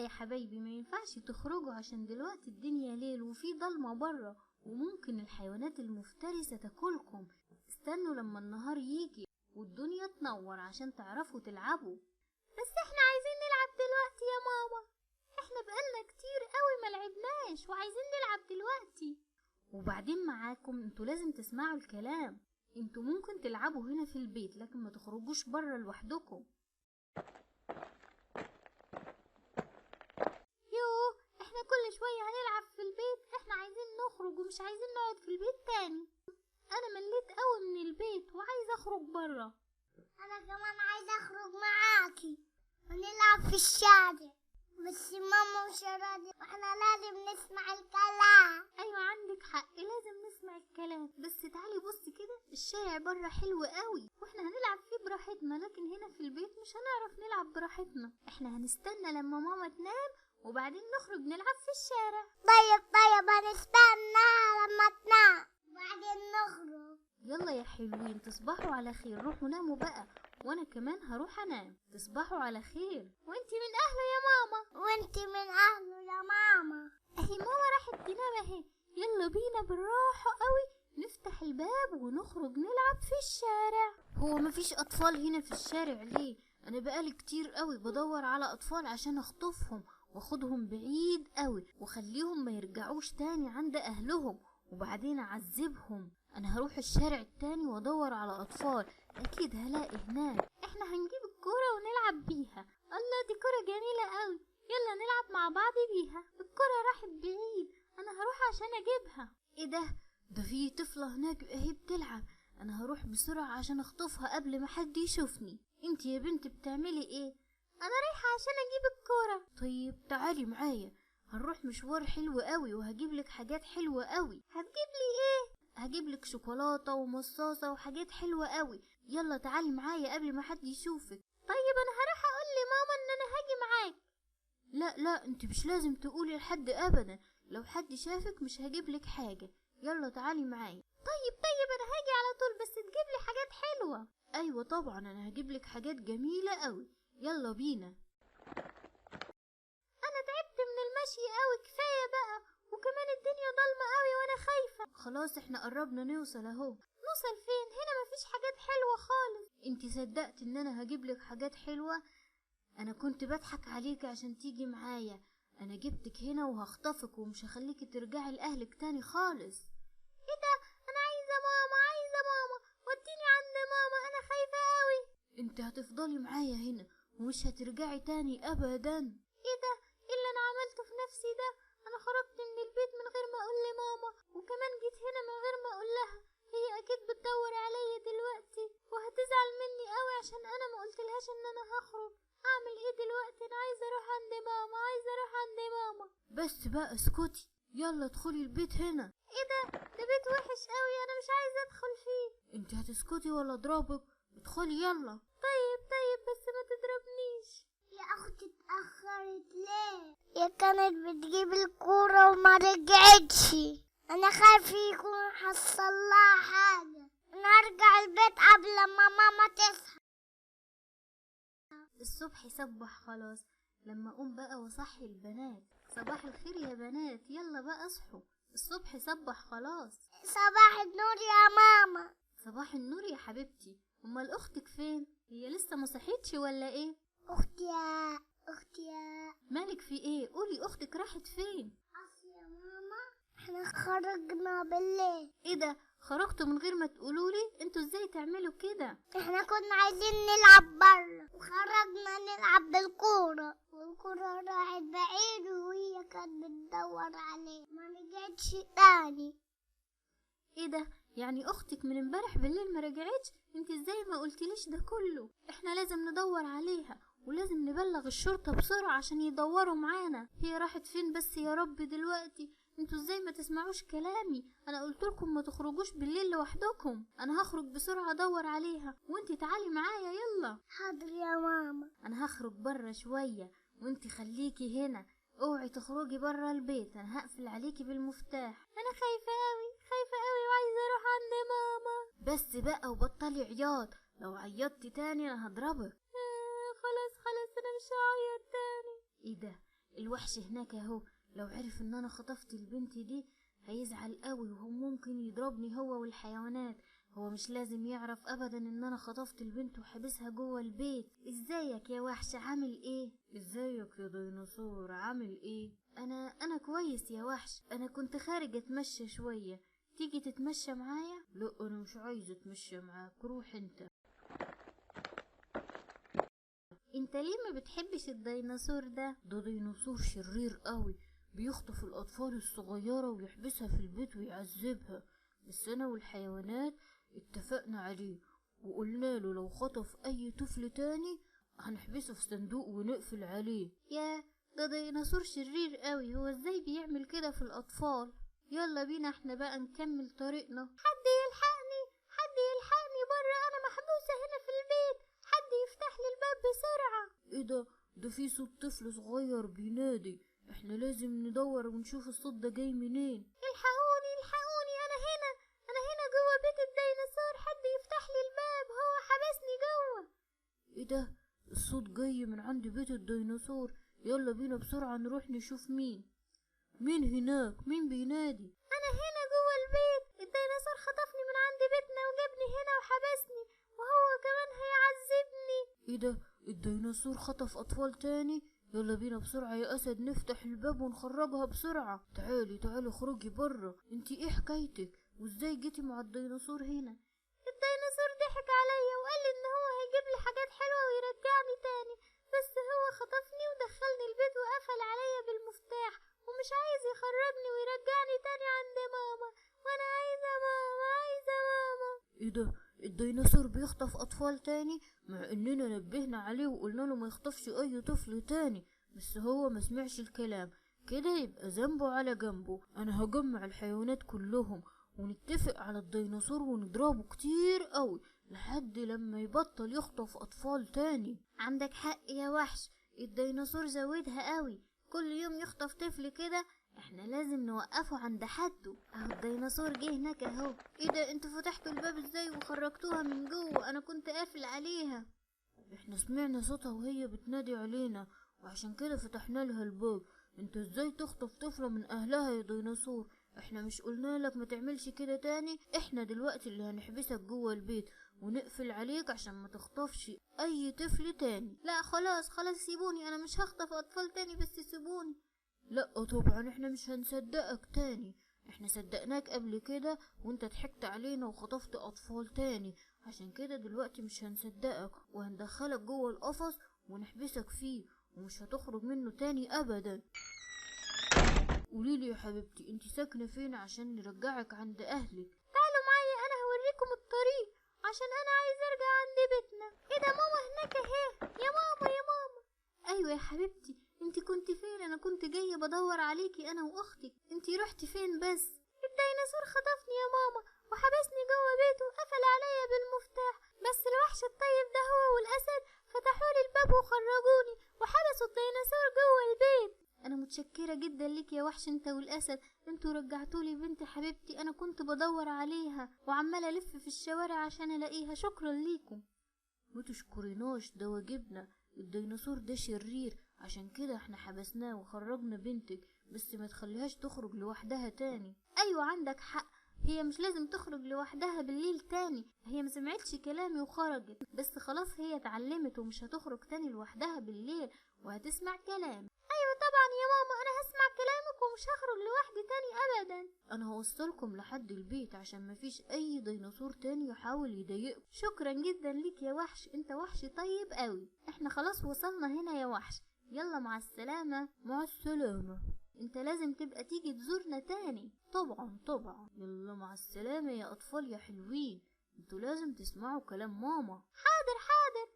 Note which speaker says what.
Speaker 1: يا حبايبي، ما ينفعش تخرجوا عشان دلوقتي الدنيا ليل وفي ضلمة بره وممكن الحيوانات المفترسة تاكلكم. استنوا لما النهار يجي والدنيا تنور عشان تعرفوا تلعبوا. بس احنا عايزين نلعب دلوقتي يا ماما، احنا بقالنا كتير قوي ما لعبناش وعايزين نلعب دلوقتي. وبعدين معاكم، انتوا لازم تسمعوا الكلام. انتوا ممكن تلعبوا هنا في البيت لكن ما تخرجوش بره لوحدكم. يوه، احنا كل شوية هنلعب في البيت، احنا عايزين نخرج ومش عايزين نقعد في البيت تاني. انا مليت قوي من البيت وعايزة اخرج بره.
Speaker 2: انا كمان عايزة اخرج معاكي ونلعب في الشارع، بس ماما مش راضية واحنا لازم نسمع الكلام.
Speaker 1: ايوه عندك حق، لازم نسمع الكلام. بس تعالي بصي كده، الشارع بره حلو قوي واحنا هنلعب فيه براحتنا، لكن هنا في البيت مش هنعرف نلعب براحتنا. احنا هنستنى لما ماما تنام وبعدين نخرج نلعب في الشارع.
Speaker 2: طيب هنستنى لما تنام وبعدين نخرج.
Speaker 1: يلا يا حلوين، تصبحوا على خير، روحوا ناموا بقى وانا كمان هروح انام. تصبحوا على خير. وانتي من اهله يا ماما.
Speaker 2: وانتي من اهله يا ماما.
Speaker 1: اهي ماما راحت تنام اهي. يلا بينا بالراحة قوي نفتح الباب ونخرج نلعب في الشارع. هو مفيش اطفال هنا في الشارع ليه؟ انا بقالي كتير قوي بدور على اطفال عشان اخطفهم واخدهم بعيد قوي واخليهم ما يرجعوش تاني عند اهلهم وبعدين اعذبهم. انا هروح الشارع التاني وادور على اطفال، اكيد هلاقي هناك. احنا هنجيب الكرة ونلعب بيها. الله، دي كرة جميلة قوي، يلا نلعب مع بعض بيها. الكرة راحت بعيد، انا هروح عشان اجيبها. ايه ده؟ ده في طفلة هناك اهي بتلعب، انا هروح بسرعة عشان اخطفها قبل ما حد يشوفني. انتي يا بنت بتعملي ايه؟ انا رايحة عشان اجيب الكرة. طيب تعالي معايا، هنروح مشوار حلو قوي وهجيب لك حاجات حلوة قوي. هتجيب لي ايه؟ هجيب لك شوكولاتة ومصاصة وحاجات حلوة قوي. يلا تعالي معايا قبل ما حد يشوفك. طيب انا هروح اقول لماما ان انا هاجي معاك. لا انت مش لازم تقولي لحد ابدا، لو حد شافك مش هجيب لك حاجة. يلا تعالي معايا. طيب انا هاجي على طول، بس تجيب لي حاجات حلوة. ايوه طبعا انا هجيب لك حاجات جميلة قوي. يلا بينا. انا تعبت من المشي قوي، كفاية بقى، وكمان الدنيا ضلمة قوي وانا خايفة. خلاص احنا قربنا نوصل اهو. نوصل فين؟ هنا مفيش حاجات حلوة خالص. انتي صدقت ان انا هجيب لك حاجات حلوة؟ انا كنت بضحك عليك عشان تيجي معايا. انا جبتك هنا وهخطفك ومش هخليكي ترجعي لاهلك تاني خالص. ايه ده؟ انا عايزة ماما، عايزة ماما، وديني عند ماما، انا خايفة قوي. انت هتفضلي معايا هنا ومش هترجعي تاني ابدا. ايه ده؟ ايه اللي انا عملته في نفسي ده؟ انا خرجت من البيت من غير ما اقول لماما، وكمان جيت هنا من غير ما اقول لها. هي اكيد بتدور عليا دلوقتي وهتزعل مني قوي عشان انا ما قلتلهاش ان انا هخرج. اعمل ايه دلوقتي؟ انا عايزه اروح عند ماما، عايزه اروح عند ماما. بس بقى اسكتي، يلا ادخلي البيت هنا. ايه ده؟ ده بيت وحش قوي، انا مش عايزه ادخل فيه. انت هتسكتي ولا اضربك؟ ادخلي يلا. طيب بس ما تضربنيش.
Speaker 2: يا اختي اتأخرت ليه؟ يا كانت بتجيب الكورة وما رجعتش. انا خايف يكون حصل لها حاجة. انا ارجع البيت قبل ما ماما تصحى.
Speaker 1: الصبح صبح خلاص، لما اقوم بقى واصحي البنات. صباح الخير يا بنات، يلا بقى اصحوا، الصبح صبح خلاص.
Speaker 2: صباح النور يا ماما.
Speaker 1: صباح النور يا حبيبتي. امال اختك فين؟ هي لسه ما صحيتش ولا ايه؟
Speaker 2: اختي يا
Speaker 1: مالك في ايه؟ قولي اختك راحت فين؟
Speaker 2: اصل يا ماما احنا خرجنا بالليل.
Speaker 1: ايه ده؟ خرجتوا من غير ما تقولولي؟ انتوا ازاي تعملوا كده؟
Speaker 2: احنا كنا عايزين نلعب بره وخرجنا نلعب بالكورة، والكورة راحت بعيد وهي كانت بتدور عليه ما رجعتش تاني.
Speaker 1: ايه ده؟ يعني اختك من امبارح بالليل ما رجعتش؟ انت ازاي ما قلتليش ده كله؟ احنا لازم ندور عليها ولازم نبلغ الشرطة بسرعة عشان يدوروا معانا. هي راحت فين بس يا رب دلوقتي؟ انتوا ازاي ما تسمعوش كلامي؟ انا قلتلكم ما تخرجوش بالليل لوحدكم. انا هخرج بسرعة ادور عليها وانتي تعالي معايا يلا.
Speaker 2: حاضر يا ماما.
Speaker 1: انا هخرج برا شوية وانتي خليكي هنا، اوعي تخرجي برا البيت، انا هقفل عليكي بالمفتاح. انا خايفة قوي، خايفة قوي وعايزة اروح عند ماما. بس بقى وبطلي عياط، لو عيطتي تاني انا هضربك. خلاص خلاص انا مش هعيط تاني. ايه ده؟ الوحش هناك اهو، لو عرف ان انا خطفت البنت دي هيزعل قوي، وهو ممكن يضربني هو والحيوانات. هو مش لازم يعرف ابدا ان انا خطفت البنت وحبسها جوه البيت. ازيك يا وحش، عامل ايه؟ ازيك يا ديناصور، عامل ايه؟ انا كويس يا وحش، انا كنت خارج اتمشى شوية، تيجي تتمشى معايا؟ لا انا مش عايزه اتمشى معاك، روح انت. انت ليه ما بتحبش الديناصور ده؟ ده ديناصور شرير قوي، بيخطف الاطفال الصغيرة ويحبسها في البيت ويعذبها. بس انا والحيوانات اتفقنا عليه وقلنا له لو خطف اي طفل تاني هنحبسه في صندوق ونقفل عليه. يا ده ديناصور شرير قوي، هو ازاي بيعمل كده في الاطفال؟ يلا بينا احنا بقى نكمل طريقنا. حد يلحقني، حد يلحقني بره، انا محبوسة هنا في البيت، حد يفتح لي الباب بسرعة. ايه ده؟ ده في صوت طفل صغير بينادي، احنا لازم ندور ونشوف الصوت ده جاي منين. الحقوني الحقوني، انا هنا، انا هنا جوه بيت الديناصور، حد يفتح لي الباب، هو حبسني جوه. ايه ده؟ الصوت جاي من عند بيت الديناصور، يلا بينا بسرعة نروح نشوف مين. مين هناك؟ مين بينادي؟ انا هنا جوه البيت، الديناصور خطفني من عند بيتنا وجابني هنا وحبسني، وهو كمان هيعذبني. ايه ده؟ الديناصور خطف اطفال تاني؟ يلا بينا بسرعة يا أسد نفتح الباب ونخرجها بسرعة. تعالي تعالي اخرجي بره، انتي ايه حكايتك؟ وازاي جيتي مع الديناصور هنا؟ الديناصور ضحك عليا وقال لي ان هو هيجيب لي حاجات حلوة ويرجعني تاني، بس هو خطفني ودخلني البيت وقفل عليا بالمفتاح، ومش عايز يخرجني ويرجعني تاني عند ماما، وانا عايزة ماما، عايزة ماما. ايه ده؟ الديناصور بيخطف اطفال تاني؟ مع اننا نبهنا عليه وقلنا له ما يخطفش اي طفل تاني، بس هو ما سمعش الكلام، كده يبقى ذنبه على جنبه. انا هجمع الحيوانات كلهم ونتفق على الديناصور ونضربه كتير قوي لحد لما يبطل يخطف اطفال تاني. عندك حق يا وحش، الديناصور زودها قوي، كل يوم يخطف طفل كده، احنا لازم نوقفه عند حده. اهو الديناصور جه هناك اهو. ايه ده؟ انتوا فتحتوا الباب ازاي وخرجتوها من جوه؟ انا كنت قافل عليها. احنا سمعنا صوتها وهي بتنادي علينا وعشان كده فتحنا لها الباب. انت ازاي تخطف طفلة من اهلها يا ديناصور؟ احنا مش قلنا لك ما تعملش كده تاني؟ احنا دلوقتي اللي هنحبسك جوه البيت ونقفل عليك عشان ما تخطفش اي طفل تاني. لا خلاص خلاص سيبوني، انا مش هخطف اطفال تاني، بس سيبوني. لا طبعا احنا مش هنصدقك تاني، احنا صدقناك قبل كده وانت ضحكت علينا وخطفت اطفال تاني، عشان كده دلوقتي مش هنصدقك وهندخلك جوه القفص ونحبسك فيه ومش هتخرج منه تاني ابدا. قوليلي يا حبيبتي انت ساكنة فين عشان نرجعك عند اهلك؟ تعالوا معايا انا هوريكم الطريق عشان انا عايز ارجع عند بيتنا. ايه ده؟ ماما هناك اهي. يا ماما يا ماما. ايوه يا حبيبتي، انت كنت فين؟ انا كنت جاية بدور عليكي انا واختك، انت رحتي فين بس؟ الديناصور خطفني يا ماما وحبسني جوه بيته وقفل عليا بالمفتاح، بس الوحش الطيب ده هو والاسد فتحوا لي الباب وخرجوني وحبسوا الديناصور جوه البيت. انا متشكره جدا ليك يا وحش انت والاسد، انتوا رجعتولي بنت حبيبتي، انا كنت بدور عليها وعماله الف في الشوارع عشان الاقيها، شكرا ليكم. ما تشكريناش، ده واجبنا، الديناصور ده شرير عشان كده احنا حبسناه وخرجنا بنتك، بس ما تخليهاش تخرج لوحدها تاني. ايوه عندك حق، هي مش لازم تخرج لوحدها بالليل تاني، هي ما سمعتش كلامي وخرجت، بس خلاص هي اتعلمت ومش هتخرج تاني لوحدها بالليل وهتسمع كلام. ايوه طبعا يا ماما، انا هسمع كلامك ومش هخرج لوحدي تاني ابدا. انا هوصلكم لحد البيت عشان مفيش اي ديناصور تاني يحاول يضايقكم. شكرا جدا ليك يا وحش، انت وحش طيب قوي. احنا خلاص وصلنا هنا يا وحش، يلا مع السلامة. مع السلامة، انت لازم تبقى تيجي تزورنا تاني. طبعا طبعا، يلا مع السلامة يا اطفال يا حلوين، انتوا لازم تسمعوا كلام ماما. حاضر حاضر.